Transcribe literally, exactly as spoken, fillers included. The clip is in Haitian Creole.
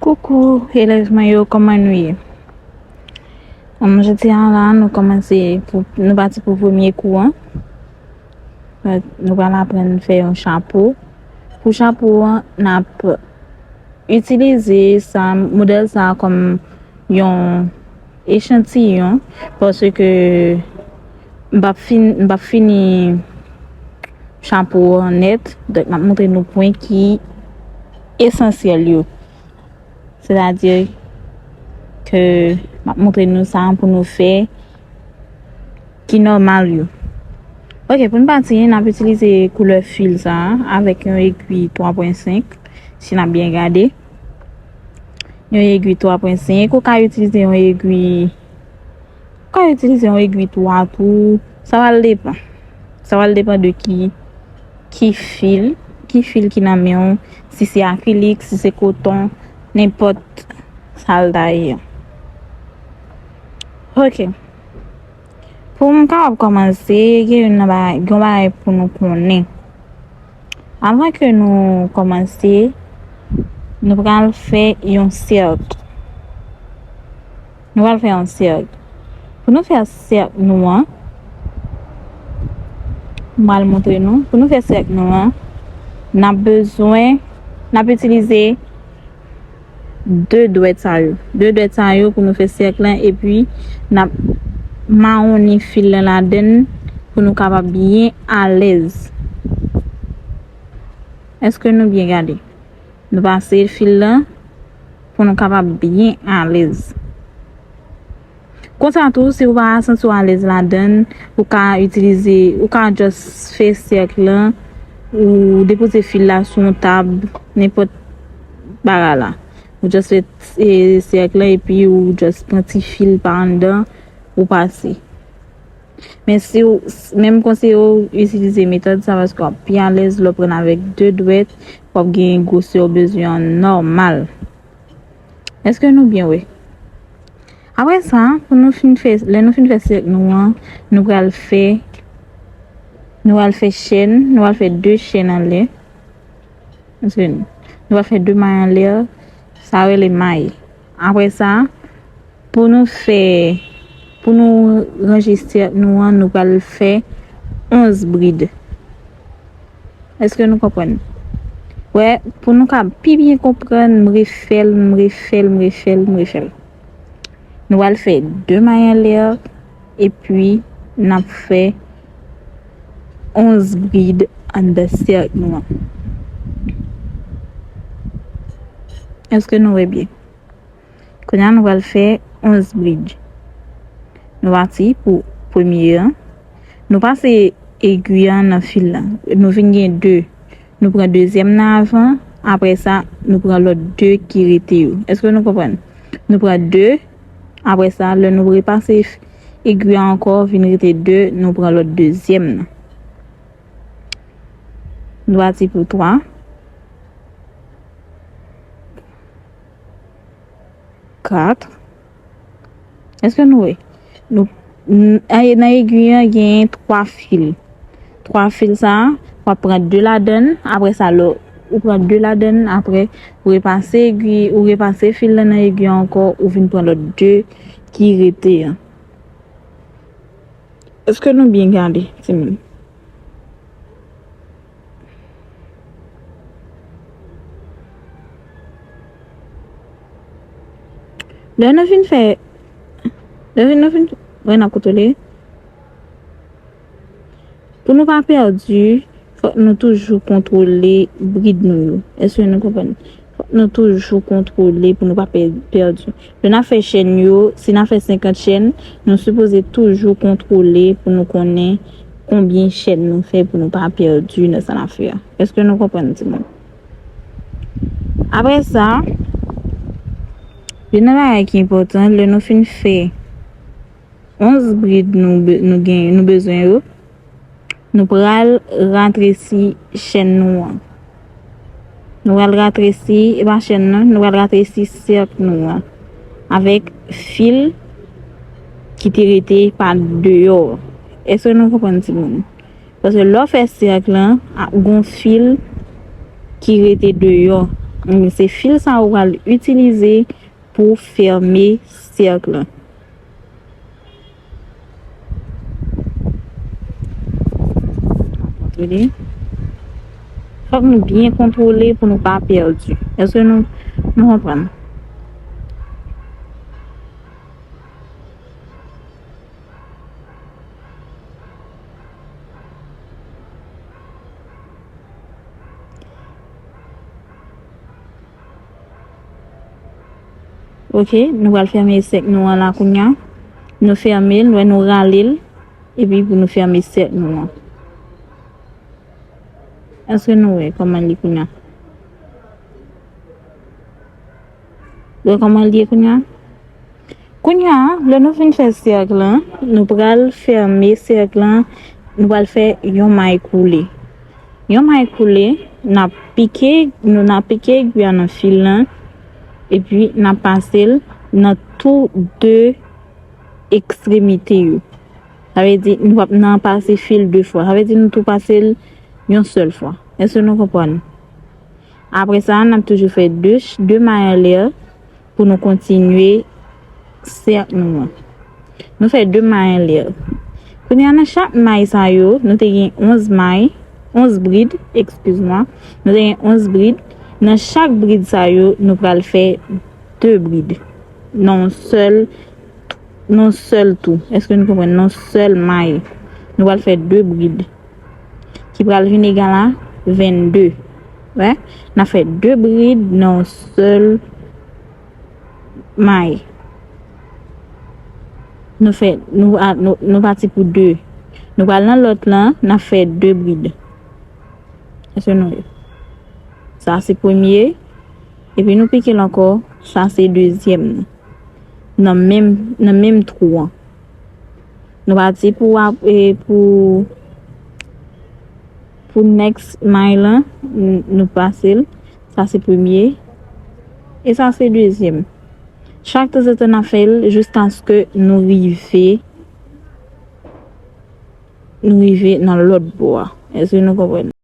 Koukou, elèv mwen yo, kòman nou ye? Ann, jodi a la, nou kòmanse pou, nou pati pou premye kou an. Nou pral aprann fè yon chapo. Pou chapo an, n ap itilize sa, modèl sa a kòm yon echantiyon, paske m p ap fin, m p ap fini chapo an nèt. Donk, m ap montre nou pwen ki esansyèl yo. Sètadi ke m ap montre nou sa pou nou fè ki nòmal yo. Ok, pou n pati, n ap itilize koulè fil sa a avèk yon egwi twa pwen senk, si n ap byen gade. Yon egwi twa pwen senk, ou ka itilize yon egwi, ou ka itilize yon egwi twa tou, sa va depann. Sa va depann de ki, ki fil, ki fil ki nan men w, si se akrilik, si se koton, nenpòt sa l ta ye. Ok. Pou m kapab kòmanse, gen youn nan bagay, gen yon bagay pou nou konnen. Avan ke nou kòmanse, nou pral fè yon sèk. Nou pral fè yon sèk. Pou nou fè sèk nou an, m pral montre nou. Pou nou fè sèk nou an, n ap bezwen, n ap itilize de dwèt sa yo. De dwèt sa yo pou nou fè sèk lan, epi n ap mawonn fil lan ladann pou nou kapab byen alèz. Èske nou byen gade? Nou pase fil lan pou nou kapab byen alèz. Konsa tou, si ou pa santi w alèz ladann, ou ka itilize, ou ka just fè sèk lan, ou depoze fil la sou yon tab, nenpòt bagay la. Ou just fè, e, sèk lan, epi ou just pran ti fil pa anndan, ou pase. Men si w, men m konseye w itilize metòd sa paske w ap pi alèz lè w pran avèk de dwèt, w ap gen gwosè w bezwen an nòmal. Èske nou byen wè? Apre sa, pou nou fin fè, lè nou fin fè sèk nou an, nou pral fè, nou pral fè chèn, nou pral fè de chèn anlè. Èske nou, nou pral fè de may anlè, sa rele may. Apre sa, pou nou fè, pou nou ranje sèk nou an, nou pral fè onz brid. Èske nou konprann? Wè, pou nou ka pi byen konprann, m refè l, m refè l, m refè l, m refè l. Nou pral fè de may anlè, epi n ap fè onz brid anndan sèk nou an. Èske nou wè byen? Kounye a, nou pral fè onz brid. Nou pati pou premye an. Nou pase egwi an nan fil la. Nou vin gen de. Nou pran dezyèm nan avan. Apre sa, nou pran lòt de ki rete yo. Èske nou konprann? Nou pran de. Apre sa, lè nou repase f-, egwi an ankò, vin rete de, nou pran lòt dezyèm nan. Nou pati pou twa. Kat. Èske nou wè? Nou, n-, a, nan egwi an, gen twa fil. Twa fil sa a, w ap pran de ladann, apre sa, lè w pran de ladann, apre, ou repase egwi, ou repase fil lan nan egwi an ankò, ou vin pran lòt de ki rete an. Èske nou byen gade, timoun? Lè nou fin fè, lè nou fin, wè n ap kontwole. Pou nou pa pèdi, fòk nou toujou kontwole brid nou yo. Èske nou konprann? Fòk nou toujou kontwole pou nou pa pè-, pèdi. Lè n ap fè chèn yo, si n ap fè senkant chèn, nou sipoze toujou kontwole pou nou konnen konbyen chèn nou fè pou nou pa pèdi nan sa n ap fè a. Èske nou konprann, timoun? Apre sa, youn nan bagay ki enpòtan, lè nou fin fè onz brid nou be-, nou gen, nou bezwen yo, nou pral ratresi chèn nou an. Nou pral ratresi, e pa chèn nan, nou pral ratresi sèk nou an avèk fil ki te rete pa deyò. Èske nou konprann, timoun? Paske lè w fè sèk lan, a, gon fil ki rete deyò. Se fil sa ou pral itilize pou fèmen sèk lan. Kontwole. Fòk nou byen kontwole pou nou pa pèdi. Èske nou, nou konprann? Ok, nou pral fèmen sèk nou an la kounye a. Nou fèmen l, nou, nou rale l, epi pou nou fèmen sèk nou an. Èske nou wè kòman li kounye a? Wè kòman li ye kounye a? Kounye a, lè nou fin fè sèk lan, nou pral fèmen sèk lan, nou pral fè yon may koule. Yon may koule, n ap pike, nou n ap pike egwi a nan fil lan, epi n ap pase l nan tou de ekstremite yo. Sa vle di, nou p ap nan pase fil de fwa. Sa vle di, nou tou pase l yon sèl fwa. Èske nou konprann? Apre sa, n ap toujou fè de, de may anlè pou nou kontinye sèk nou an. Nou fè de may anlè. Kounye a, nan chak may sa yo, nou te gen onz may, onz brid, excuse-moi. Nou te gen onz brid. Nan chak brid sa yo, nou pral fè de brid. Nan yon sèl, nan yon sèl tou. Èske nou konprann? Nan yon sèl may. Nou pral fè de brid. Ki pral vin egal a vennde. Wè? N ap fè de brid nan yon sèl may. Nou fè, nou, a, nou, nou pati pou de. Nou pral nan lòt lan, n ap fè de brid. Èske nou wè? Sa se premye. Epi nou pike l ankò. Sa se dezyèm nan. Nan menm, nan menm twou an. Nou pati pou ap, e, pou, pou next may lan, n-, nou pase l. Sa se premye. E sa se dezyèm. Chak tanzantan n ap fè l jiskaske nou rive, nou rive nan lòt bò a. Èske nou konprann?